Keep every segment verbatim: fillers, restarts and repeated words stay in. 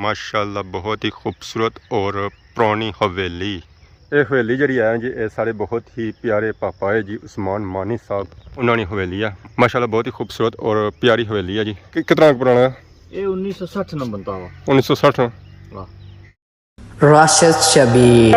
ماشاءاللہ، بہت ہی خوبصورت اور پرانی حویلی۔ اے حویلی جڑی ہے جی، اے سارے بہت ہی پیارے پاپا ہے جی، عثمان مانی صاحب، انہاں نی حویلی ہے۔ ماشاءاللہ، بہت ہی خوبصورت اور پیاری حویلی ہے جی۔ کہ-، کتنا پرانا ہے؟ اے انیس سو سٹھ نمبر بنتا ہوا۔ انیس سو سٹھ؟ واہ۔ راشد شبیر۔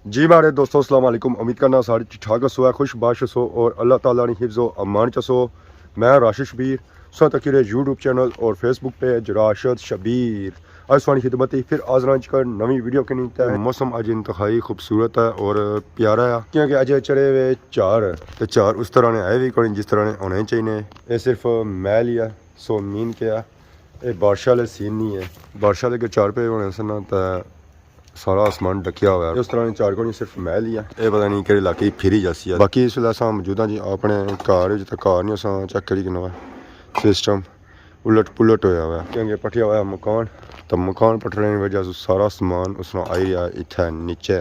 جی ماڑے دوستو، السلام علیکم۔ امید کرنا سارے ٹھیک ٹھاک ہسو، خوش باش ہسو اور اللہ تعالیٰ نی حفظ و امان چ ہسو۔ میں راشد شبیر، سو تکی رہے یوٹیوب چینل اور فیس بک پیج راشد شبیر۔ اج سوانی خدمت ہی پھر حاضر ہاں اچ نویں ویڈیو کنی۔ تے موسم اج انتہائی خوبصورت ہے اور پیارا ہے، کیونکہ اج چڑھے ہوئے چار، تے چار اس طرح نے آئے بھی کونی جس طرح نے ہونے چاہیے۔ اے صرف محل ہی ہے، سو مین کیا ہے، اے بارشاں والے سین نہیں ہے۔ بارشاں دے اگر چار پے ہونے سن تے سارا آسمان ڈکیا ہوا ہے۔ اس طرح نے چار کونی، صرف محل ہی ہے۔ اے پتہ نہیں کہڑے علاقے پھری جاسی ہے۔ باقی اس ویلے اساں موجود ہاں جی اپنے گھر وچ، تے گھر نہیں، اساں چیک کری کنوا سسٹم الٹ پلٹ ہویا ہوا ہے، کیونکہ پٹھیا ہوا ہے مکان، تے مکان پٹھنے نی وجہ سے سارا سامان اس نا آئی رہیا اتھے نیچے۔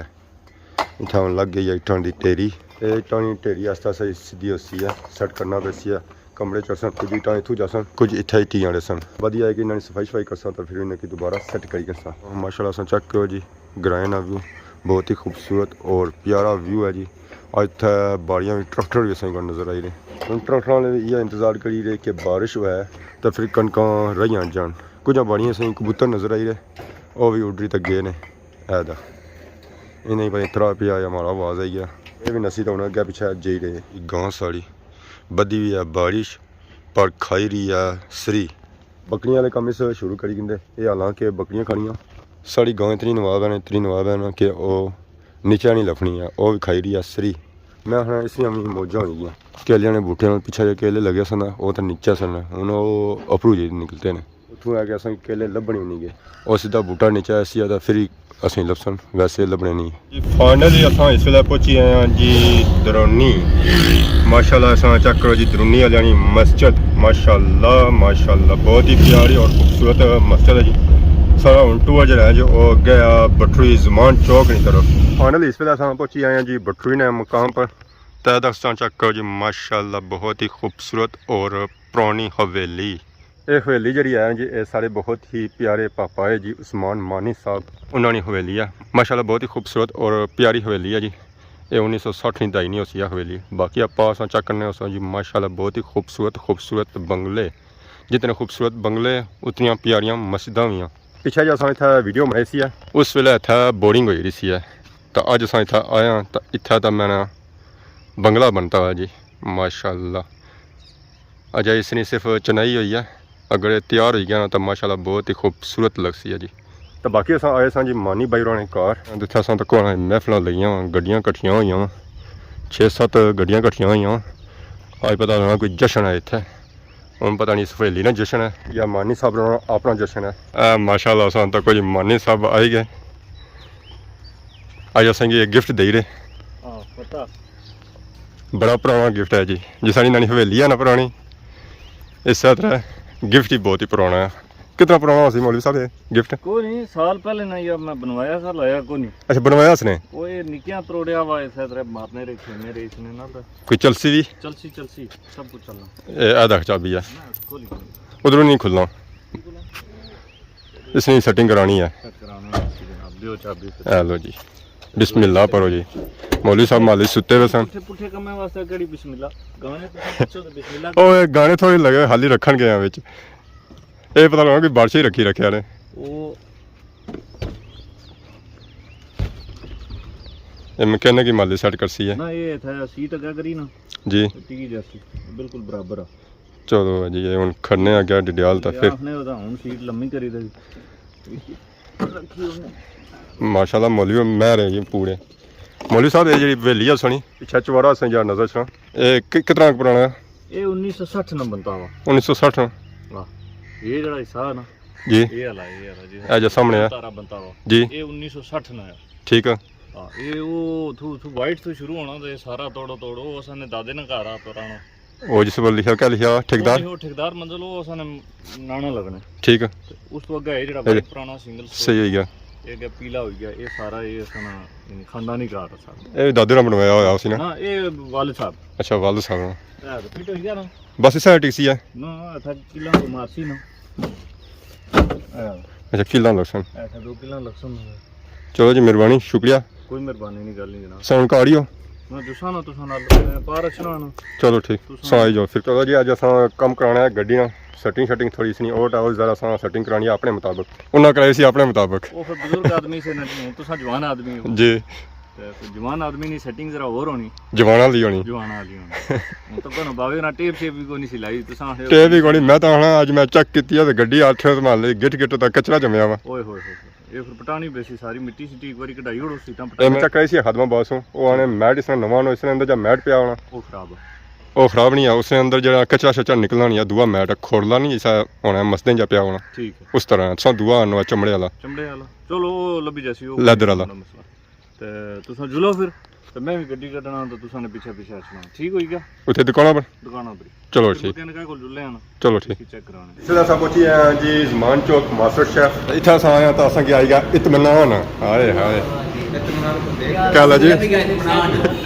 اتھے ہن لگ گئی ہے اٹھاں دی ڈھیری۔ اے اٹھاں نی ڈھیری آہستہ آہستہ سدھی ہوسی ہے، سیٹ کرنا پیسی ہے۔ کمرے چڑھسن، کچھ اٹھاں اتھوں جاسن، کچھ اتھے ہی ٹیاں رہسن۔ ودھیا ہے کہ انہاں نی صفائی شفائی کرساں، تے پھر انہاں کی دوبارہ سیٹ کری کرساں۔ ماشاءاللہ اساں چیک کرو جی، گرائیں نا ویو بہت ہی خوبصورت اور پیارا ویو ہے جی۔ اج اتھے باڑیاں وچ ٹریکٹر وی اساں کو نظر آئی رہے۔ ہن ٹریکٹراں والے وی ایہا انتظار کری رہے کہ بارش ہوئے تے پھر کنکاں رہیاں جان۔ کجھ باڑیاں اساں کبوتر نظر آئی رہے، او وی اڈری تے گئے نے۔ اے دا انہیں پتہ نہیں ترا پیا یا مارا آواز آئی گیا۔ اے وی نسی تے ہن اگے پچھے جائی رہے۔ گاں ساڑی بدھی وی ہے بارش، پر کھائی رہی ہے سری۔ بکریاں والے کم اس شروع کری گھندے۔ اے حالانکہ بکریاں کھانیاں۔ ساڑی گاں اتنی نواب ہے نا، اتنی نواب ہے نا کہ او نیچے نہیں لفنی ہے، او وی کھائی رہی ہے سری۔ میں آخنا اس لیے موجاں ہوئی گیاں۔ کیلیاں نے بوٹے نال پچھے جے کیلے لگے سن، او تے نیچے سن، ہن او اپروں جے نکلتے نے۔ اتھوں ہے کہ اساں کیلے لبھنے نہیں گئے۔ او سیدھا بوٹا نیچے ایسی ہے تے پھر ہی اسیں لبسن، ویسے لبنے نہیں۔ جی فائنلی اساں اس ویلے پہنچی آئے ہاں جی درونی۔ ماشاءاللہ اساں چیک کرو جی درونی والیاں نی مسجد، ماشاءاللہ ماشاءاللہ بہت ہی پیاری اور خوبصورت مسجد ہے جی۔ سارا ہن ٹور جڑا ہے جو او گیا بٹھروئی زمان چوک نی طرف۔ فائنلی اس ویلے اساں پہنچی آئے ہاں جی بٹھروئی نے مقام پر۔ تے اساں چیک کرو جی ماشاءاللہ بہت ہی خوبصورت اور پرانی حویلی۔ اے حویلی جڑی ہے جی، اے سارے بہت ہی پیارے پاپا ہے جی عثمان مانی صاحب، انہاں نی حویلی ہے۔ ماشاءاللہ بہت ہی خوبصورت اور پیاری حویلی ہے جی۔ اے انیس سو سٹھ نی دہائی نی ہوسی ہے حویلی۔ باقی آپاں اساں چیک کرنے ہوساں جی، ماشاءاللہ بہت ہی خوبصورت خوبصورت بنگلے۔ جتنے خوبصورت بنگلے، اتنیاں پیاریاں مسجداں وی ہیں۔ پچھے جے اساں اتھا ویڈیو بنائی سی ہے، اس ویلے اتھا بورنگ ہوئی رہی سی ہے، تے اج اساں اتھا آئے ہاں تے اتھا تے میں نا بنگلہ بنتا ہوا جی، ماشاءاللہ۔ اجے اس نی صرف چنائی ہوئی ہے، اگر اے تیار ہوئی گیا نا تاں ماشاءاللہ بہت ہی خوبصورت لگسی ہے جی۔ تے باقی اساں آئے ساں جی مانی بھائی ہوراں نے گھر، جتھے اساں تکو محفلاں لگیاں، گڈیاں کٹھیاں ہوئیاں، چھ ست گڈیاں کٹھیاں ہوئیاں۔ اج پتہ لگنا کوئی جشن ہے اتھے۔ ہن پتہ نہیں سفیلی نا جشن ہے یا مانی صاحب نا اپنا جشن ہے۔ اے ماشاءاللہ اساں تکو جی مانی صاحب آئی گئے۔ اج اساں کی ایک گفٹ دئی رہے۔ ہاں، پتہ۔ بڑا پرانا گفٹ ہے جی۔ جس طرح انہاں نی حویلی ہے نا پرانی، اس طرح گفٹ ہی بہت ہی پرانا ہے۔ کتنا پرانا ہوسی مولوی صاحب یہ گفٹ؟ کوئی نہیں، سال پہلے نا یہ میں بنوایا سا، لایا کوئی نہیں۔ اچھا، بنوایا اس نے؟ وہ یہ نکیاں تروڑیا ہوا، اس طرح مارنے رہے، کھیلنے رہے اس نے نا تو۔ کوئی چلسی بھی؟ چلسی، چلسی، سب کچھ چلنا۔ اے آدھا چابی ہے۔ نہ، کھولی، کھولی۔ ادھروں نہیں کھلنا۔ اس نے سیٹنگ کرانی ہے۔ سیٹ کرانا ہے، اسی جناب، دیو چابی۔ اے لو جی۔ بسم اللہ پڑھو جی۔ مولوی صاحب مالی ستے ہوئے سن۔ پٹھے، پٹھے کمیں واسطے کیڑی بسم اللہ؟ گانے پچھو تے بسم اللہ۔ او، اے گانے تھوڑے لگے، حالی رکھن گئے ہیں وچ۔ اے پتہ لگا کہ بارشیں رکھی رکھیا نے۔ او۔ اے میکینک ہی مالی سیٹ کرسی ہے۔ نہ، اے تھا سیٹ اگا کری نا۔ جی۔ ٹی جیسی، بالکل برابر ہے۔ چلو جی، اے ہن کھڑنے آ گیا ڈڈیال تا اے پھر۔ آخنے ہوتا ہن سیٹ لمبی کری دے۔ رکھی ہونے۔ ماشاءاللہ مولوی مہر ہے جی پورے۔ مولوی صاحب، اے جڑی حویلی ہے سنی، پچھے چوارا اساں جا نظر چاں۔ اے ک-، کتنا پرانا ہے؟ اے انیس سو سٹھ نا بنتا ہوا۔ انیس سو سٹھ نا؟ واہ۔ اے جڑا حصہ ہے نا، جی۔ اے والا، اے والا جی۔ اے جو سامنے ہے۔ تارا بنتا ہوا۔ جی۔ اے انیس سو سٹھ نا ہے۔ ٹھیک ہے۔ ہاں، اے او اتھوں، اتھوں وائٹ تو شروع ہونا تے سارا توڑو توڑو، او اساں نے دادے نے گھر آ پرانا۔ او جس پر لکھیا، کیا لکھیا؟ ٹھیکیدار؟ او ٹھیکیدار منزل، او اساں نے نانا لگنا۔ ٹھیک ہے۔ تے اس تو اگے ہے جڑا اے وائٹ پرانا سنگل سٹور۔ صحیح ہوئی گیا۔ یہ کہ پیلا ہوئی گیا، یہ سارا یہ اساں نا، یعنی خاندانی کارڈ ہے سارا۔ اے دادے نے بنوایا ہویا اسی نا؟ ہاں، یہ والد صاحب۔ اچھا، والد صاحب نے۔ اے تے فٹ ہوئی گیا نا؟ بس اسے ٹی سی ہے؟ نہ، اتھا کلاں تو مارسی نا۔ اے۔ اچھا، کلاں لگسن۔ اے تے دو کلاں لگسن۔ چلو جی، مہربانی، شکریہ۔ کوئی مہربانی نہیں، گل نہیں جناب۔ ساؤنڈ کارڈ ہی ہو؟ نہ، جسا نا تساں نال پار اچھنا نا۔ چلو ٹھیک، تساں ساں آئی جاؤ۔ پھر چلو جی، اج اساں کم کرانا ہے گڈی نا، سیٹنگ شیٹنگ تھوڑی سی نہیں، او ٹاور ذرا اساں سیٹنگ کرانی ہے اپنے مطابق۔ انہاں کرائی سی اپنے مطابق۔ او پھر بزرگ آدمی سے نہ، تساں جوان آدمی ہو۔ جی۔ تے پھر جوان آدمی نی سیٹنگ ذرا ہور ہونی۔ جواناں دی ہونی۔ جواناں دی ہونی۔ ہن تاں کوئی نہ باوے نہ ٹیپ شیپ بھی کوئی نہیں سی لائی، تساں آخیا ٹیپ بھی کوئی نہیں، میں تاں آخنا اج میں چیک کیتی ہے تے گڈی آٹھ محلے گٹ گٹ دا کچرا جمیا وا۔ اوئے ہوئے ہوئے ہوئے۔ یہ پھر پٹانی پیسی ساری مٹی شٹی، ایک باری کڈائی اوڑو سیٹاں اے میں پٹانی۔ چیک کرائی سی خادمہ باس ہوں، او آنے میٹ اس نے نواں نو، اس نے اندر جا میٹ پیا ہونا۔ او خراب ہے۔ او خراب نہیں ہے، اس نے اندر جڑا کچرا شچرا نکلنا نہیں ہے، دوا میٹ کھوڑلا نہیں جیسا ہونا ہے، مسدیں جا پیا ہونا۔ ٹھیک ہے۔ اس طرح ہے، تساں دوا آنو ہے چمڑے والا۔ چمڑے والا۔ چلو، او لبھی جاسی، او لیدر والا۔ مسئلہ۔ تے تساں جلو پھر، تے میں بھی گڈی کڈنا، تے تساں نے پیچھے پیچھے اچھنا۔ ٹھیک ہوئی گیا؟ اتھے دکاناں پر؟ دکاناں پر۔ چلو ٹھیک۔ کہنے کا کول جلے آنا۔ چلو ٹھیک۔ چیک کرانے۔ اس ویلے اساں پہنچی ہیں جی زمان چوک ماسٹر شیف۔ اتھے اساں آئے ہیں تاں اساں کی آئی گیا اطمینان۔ ہائے ہائے۔ اطمینان کو دیکھ۔ کیا حال ہے جی؟ اطمینان۔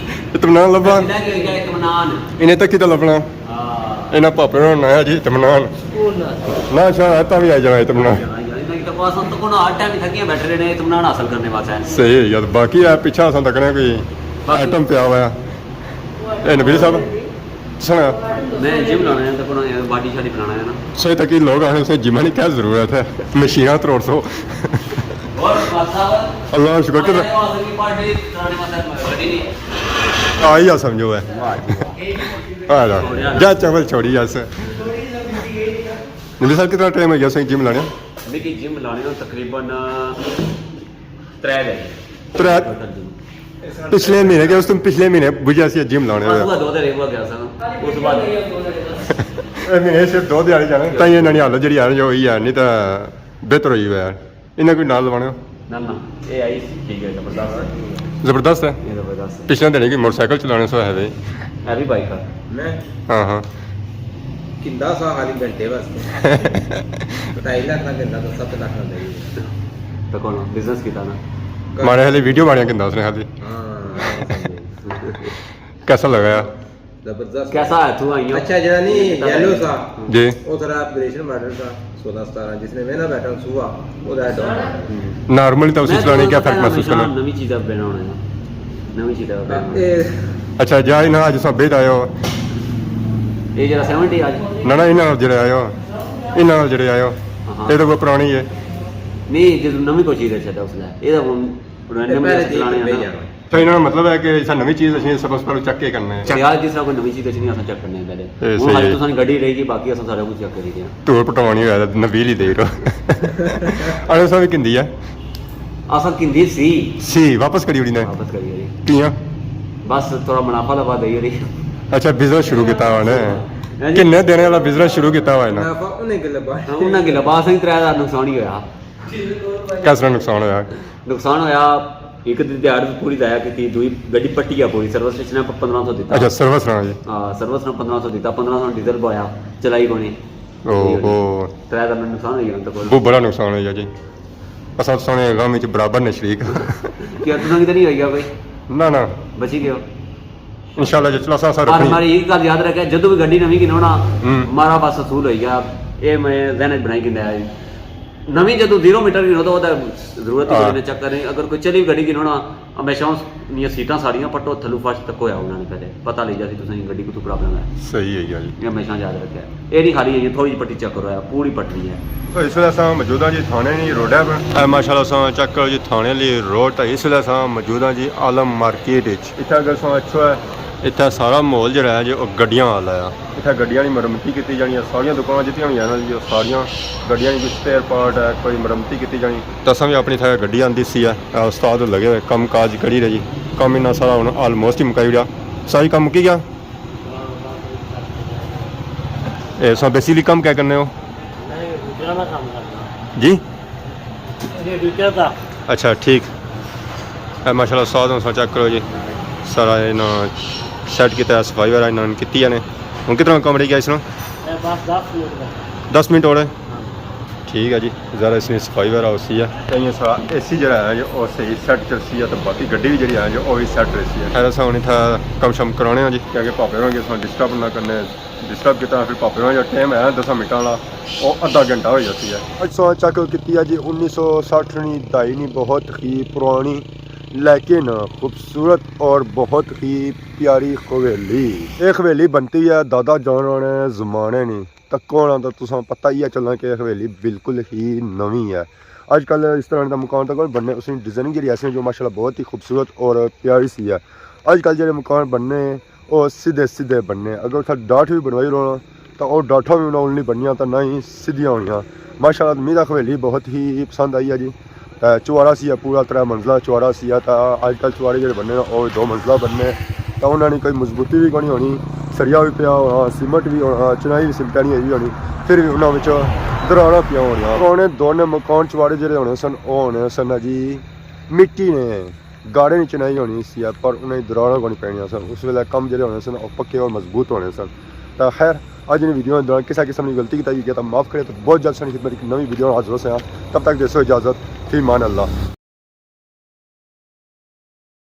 اطمینان لبھا؟ اطمینان۔ انہیں تک کتنا لبھنا؟ ہاں۔ انہاں پاپے ناں نایا جی اطمینان۔ نہ شاہ ہے تاں بھی آئی جانا اطمینان۔ اطمینان حاصل کرنے واسطے۔ صحیح ہے یار، باقی ہے پیچھے اساں تکنے کوئی باقی آئٹم پیا ہوا ہے۔ اے نبیل صاحب، سنا۔ میں جم لانا ہے، تے کوئی باڈی شاڈی بنانا ہے نا۔ صحیح تاکہ لوگ آنے سے جم کی کیا ضرورت ہے، مشیناں تروڑ سو۔ اور بادشاہ، اللہ شکر کر۔ ہمارے پاس ابھی پارٹی کرانے والا ہے، ریڈی نہیں۔ آئی آ سمجھو ہے۔ واہ جی واہ۔ آ جا۔ جا چاول چھوڑی جا سے۔ نبی صاحب، کتنا ٹائم ہو گیا سائیں جم لانے؟ میری جم لانے ہو تقریباً ترے دن۔ ترے؟ پچھلے مہینے گیا، اس تو پچھلے مہینے بجھا سی جم لانے ہوا۔ بس ہوا دو دن ہوا گیا سا۔ اس بعد اے مہینے صرف دو دیہاڑے جانے، تاں یہ انہاں دی حالت جڑی ہے جو ہوئی ہے، نہیں تاں بہتر ہوئی ہویا ہے۔ انہاں کوئی نال لوانے ہو؟ نہ، نہ، اے آئی ٹھیک ہے، زبردست ہے۔ زبردست ہے؟ اے زبردست ہے۔ پچھلے دن کی موٹر سائیکل چلانے سو ہے بھائی۔ ہے بھی بائیک ہے۔ میں؟ ہاں، ہاں۔ کندا سا خالی گھنٹے واسطے۔ ڈھائی لاکھ نہ گھندا تو ست لاکھ نہ دے۔ تو کون بزنس کیتا نا؟ مارے حالی ویڈیو بنایا کندا اس نے حالی۔ ہاں۔ کیسا لگا یار؟ زبردست۔ کیسا ہے تو آئیو؟ اچھا، جڑا نہیں یلو سا۔ جی۔ وہ ذرا اپگریڈیشن ماڈل سا، سولہ ستارہ، جس نے میں نہ بیٹھا سوا، وہ ذرا ڈاؤن۔ نارمل تو اسی میں چلانے کیا فرق محسوس کرنا؟ نوی چیز اب بنا ہونا ہے۔ نوی چیز اب بنا ہونا ہے۔ اے اچھا، جا انہاں اج سب بیت آئے ہو۔ اے جڑا سیونٹی اج؟ نہ، نہ، انہاں جڑے آئے ہو۔ انہاں جڑے آئے ہو۔ ہاں۔ اے تو کوئی پرانی ہے۔ نہیں، جس نوی کوئی چیز ہے شاید اس نے۔ اے تو ہن پرانے نوی چلانے ہیں نا۔ تو انہاں نا مطلب ہے کہ اسا نوی چیز اچھنی ہے، سب اس پر چیک کے کرنا ہے۔ چیک۔ یار، جس طرح کوئی نوی چیز اچھنی ہے، اساں چیک کرنے ہیں پہلے۔ اے ہن صحیح خالی ہے۔ تساں نی گڈی رہی گئی، باقی اساں سارا کچھ چیک کری گئے ہیں۔ تو پٹوانی ہویا نبیل ہی دے رو۔ اڑے سا بھی کندی ہے۔ اساں کندی سی۔ سی، واپس کری اڑی نے۔ واپس کری اڑی۔ کیاں؟ بس تھوڑا منافع لبا دے اڑی۔ اچھا، بزنس شروع کیتا ہوا نے۔ ہاں جی۔ کنے دینے والا بزنس شروع کیتا ہوا ہے نا؟ منافع انہیں کے لبا۔ ہاں، انہیں کے لبا، اساں ترے ہزار نقصان ہی ہویا۔ کس طرح نقصان ہویا؟ نقصان ہویا، ایک دی دیہاڑ پوری ضائع کیتی، دوئی گڈی پٹی آ پوری، سروس سٹیشن پندرہ سو دیتا۔ اچھا، سروس رہا جی۔ ہاں، سروس نے پندرہ سو دیتا، پندرہ سو ڈیزل پوایا، چلائی کونی۔ اوہو۔ ترے ہزار نقصان ہوئی گیا۔ وہ بڑا نقصان ہوئی گیا جی۔ اساں سونے غم وچ برابر نے شریک۔ کیا تساں کی تے نہیں ہوئی گیا کوئی؟ نہ، نہ۔ بچی گئے ہو؟ انشاءاللہ جی، چلو، اساں، اساں پر رکھنی۔ ہماری ایک گل یاد رکھے، جدوں بھی گڈی نویں گھنو نا، ہوں۔ مارا بس اصول ہوئی گیا، اے میں ذہن وچ بنائی گھندا ہے۔ نویں جدوں زیرو میٹر گھنو تو وہ تو ضرورت ہی ہاں۔ کوئی نہیں، چکر نہیں۔ اگر کوئی چلی گڈی گھنو نا، ہمیشہ اس نیاں سیٹاں ساریاں پٹو، تھلو فرش تکو ہے انہاں نے پہلے، پتہ لگ جاسی تساں کی گڈی کتھوں پرابلم ہے۔ صحیح ہے جی۔ یہ ہمیشہ یاد رکھے۔ اے نہیں خالی یہ تھوڑی جی پٹی چیک کرو، ہے پوری پٹنی ہے۔ تو اس ویلے اساں موجود ہاں جی تھانے نی روڈ ہے پر۔ اے ماشاءاللہ اساں چیک کرو جی تھانے لی روڈ، تے اس ویلے اساں موجود ہاں جی عالم مارکیٹ وچ۔ اتھا اگر اساں اچھو ہے، اتھا سارا ماحول جڑا ہے جی او گڈیاں والا ہے۔ اتھا گڈیاں نی مرمتی کیتی جانی ہے، ساریاں دکاناں جتنیاں ہوئی ہیں نا جی، او ساریاں گڈیاں نی کوئی سپیئر پارٹ ہے، کوئی مرمتی کیتی جانی۔ تے اساں وی اپنی اتھا گڈی آندی سی ہے، اے استاد لگے ہوئے کم کاج کری رہے جی۔ کم انہاں سارا ہن آلموسٹ ہی مکائی اڑیا، ساری کم مکی گیا۔ اے، سو بیسیکلی کم کیا کرنے ہو؟ میں ریپیئر دا کم کرنا۔ جی؟ یہ ریپیئر دا۔ اچھا، ٹھیک۔ اے ماشاءاللہ استاد ہن سو چیک کرو جی۔ سارا انہاں سیٹ کیتا ہے، صفائی وغیرہ انہاں نے کیتی ہے نے۔ ہن کتنا کم رہ گیا اس نا؟ اے بس دس منٹ دا۔ دس منٹ اور ہے؟ ہاں۔ ٹھیک ہے جی، ذرا اس نی صفائی وغیرہ ہوسی ہے۔ تے ایہہ سارا اے سی جیہڑا ہے جو او صحیح سیٹ چلسی ہے، تے باقی گڈی وی جیہڑی ہے جو او وی سیٹ رہسی ہے۔ خیر، اساں ہن اتھا کم شم کرانے آں جی۔ کیونکہ پاپے ہوراں کی اساں ڈسٹرب نہ کرنے، ڈسٹرب کیتا فر پاپے ہوراں جو ٹائم ہے دساں منٹاں والا، او ادھا گھنٹہ ہوئی جاسی ہے۔ اج اساں چیک کیتی ہے جی، انیس سو سٹھ نی دہائی نی، بہت ہی پرانی، لیکن خوبصورت اور بہت ہی پیاری حویلی۔ ایہہ حویلی بنتی ہے دادا جان ہوراں نے زمانے نی۔ تکو ہونا تاں تساں پتہ ہی ہے چلنا کہ ایہہ حویلی بالکل ہی نویں ہے۔ اج کل اس طرح دا مکان تاں کوئی بننے، اس نی ڈیزائننگ جیہڑی ایسی ہے جو ماشاءاللہ بہت ہی خوبصورت اور پیاری سی ہے۔ اج کل جیہڑے مکان بننے، او سیدھے سیدھے بننے۔ اگر اتھا ڈاٹھ وی بنوائی رونا تاں او ڈاٹھاں وی انہاں اول نی بنیاں تاں نہ ہی سیدھیاں ہونیاں۔ ماشاءاللہ، می تاں حویلی بہت ہی پسند آئی ہے جی۔ تے چوارا سی ہے، پورا ترے منزلہ چوارا سی ہے۔ تے اج کل چوارے جیہڑے بننے نا، او دو منزلہ بننے۔ تے انہاں نی کوئی مضبوطی وی کونی ہونی، سریا وی پیا ہونا، سیمنٹ وی ہونا، چنائی وی سیمنٹاں نی ہوئی ہونی، فر وی انہاں وچ دراڑاں پیاں ہونیاں۔ پرانے دور نے مکان چوارے جیہڑے ہونے سن، او ہونے سن جی مٹی نے، گاڑے نی چنائی ہونی سی ہے، پر انہاں نی دراڑاں کونی پینیاں سن۔ اس ویلے کم جیہڑے ہونے سن، او پکے اور مضبوط ہونے سن۔ تے خیر، اج نی ویڈیو دوران کسے قسم نی غلطی کیتا گیا تاں معاف کرے، تے بہت جلد ساڑی خدمت اچ نویں ویڈیو نال حاضر ہوساں۔ تب تک دیسو اجازت، فی امان اللہ۔